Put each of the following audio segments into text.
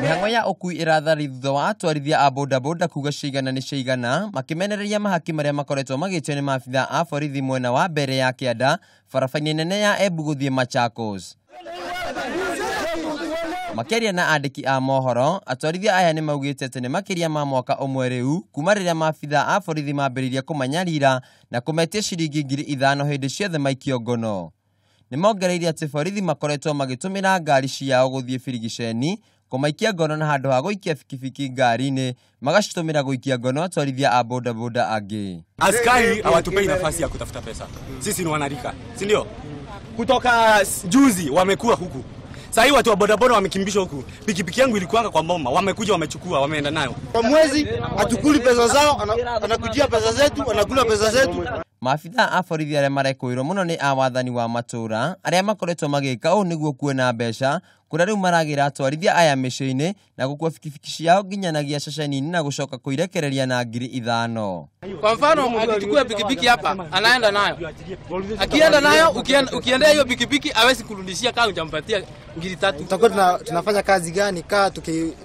Mĩhang'o ya ũkui ĩrathari thutha wa atwarithia a bodaboda kuga cigana nĩ cigana makĩmenereria mahaki marĩa makoretwo magĩtio nĩ maabitha a borithi mwena wa mbere ya kĩanda barabara-inĩ nene ya Embu gũthiĩ Machakos. Makĩaria na andĩki a mohoro, atwarithia aya nĩ maugĩte atĩ nĩ makĩria ma mwaka ũmwe rĩu kuma rĩrĩa maabitha a borithi mambĩrĩirie kũmanyarira na kũmetia ciringi 5,000 hĩndĩ ciothe maikio ngono. Nĩ mongereire atĩ borithi makoretwo magĩtũmĩra ngari ciao gũthiĩ birigiceni kũmaikia ngono na handũ ha gũikia bikibiki ngari-inĩ magacitũmĩra gũikia ngono atwarithia a bodaboda angĩ. Askari hawatupei nafasi ya kutafuta pesa. Sisi ni wanarika, si ndio? Kutoka juzi wamekuwa huku. Sasa hii watu wa bodaboda wamekimbishwa huku. Pikipiki yangu ilikuwa kwa mboma, wamekuja wamechukua, wameenda nayo. Kwa mwezi hatukuli pesa zao, anakujia pesa zetu, anakula pesa zetu. Maabitha a borithi arĩa marekũĩrwo mũno nĩ a wathani wa matũũra arĩa makoretwo magĩka ũũ nĩguo kuona mbeca kũrĩa rĩu maragĩra atwarithia aya mĩciĩ-inĩ na gũkua bikibiki ciao nginyanagia ceceni-inĩ na gũcoka kũirekereria na 5,000. Kwa mfano akichukua pikipiki hapa anaenda nayo, akienda nayo ukiendea hiyo pikipiki hawezi kurudishia kama hujampatia 3,000. Tutakuwa tunafanya kazi gani kaa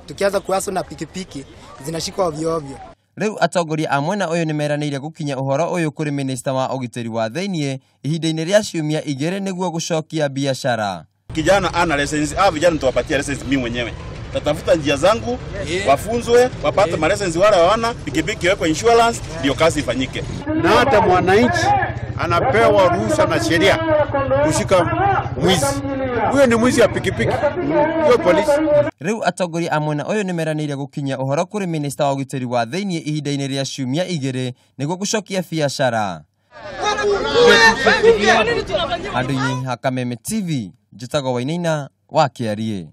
tukianza kuaso na pikipiki zinashikwa ovyo ovyo? Rĩu atongoria a mwena ũyũ nĩmeranĩire gũkinya ũhoro ũyũ kũrĩ minista wa ũgitĩri wa thĩiniĩ ihinda-inĩ rĩa ciumia 2 nĩguo gũcokia biacara. Kijana ana license, vijana tuwapatie license, mimi mwenyewe tatafuta njia zangu, wafunzwe wapate ma license, wale hawana pikipiki wekwe insurance, ndio kazi ifanyike. Na hata mwananchi anapewa ruhusa na sheria kushika mwizi. Huyo ni mwizi wa pikipiki, huyo polisi. Rĩu atongoria a mwena ũyũ nĩmeranĩire gũkinya ũhoro kũrĩ minista wa ũgitĩri wa thĩiniĩ ihinda-inĩ rĩa ciumia 2 nĩguo gũcokia biacara. Handũ-inĩ ha Kameme TV, njĩtagwo Wainaina wa Kĩariĩ.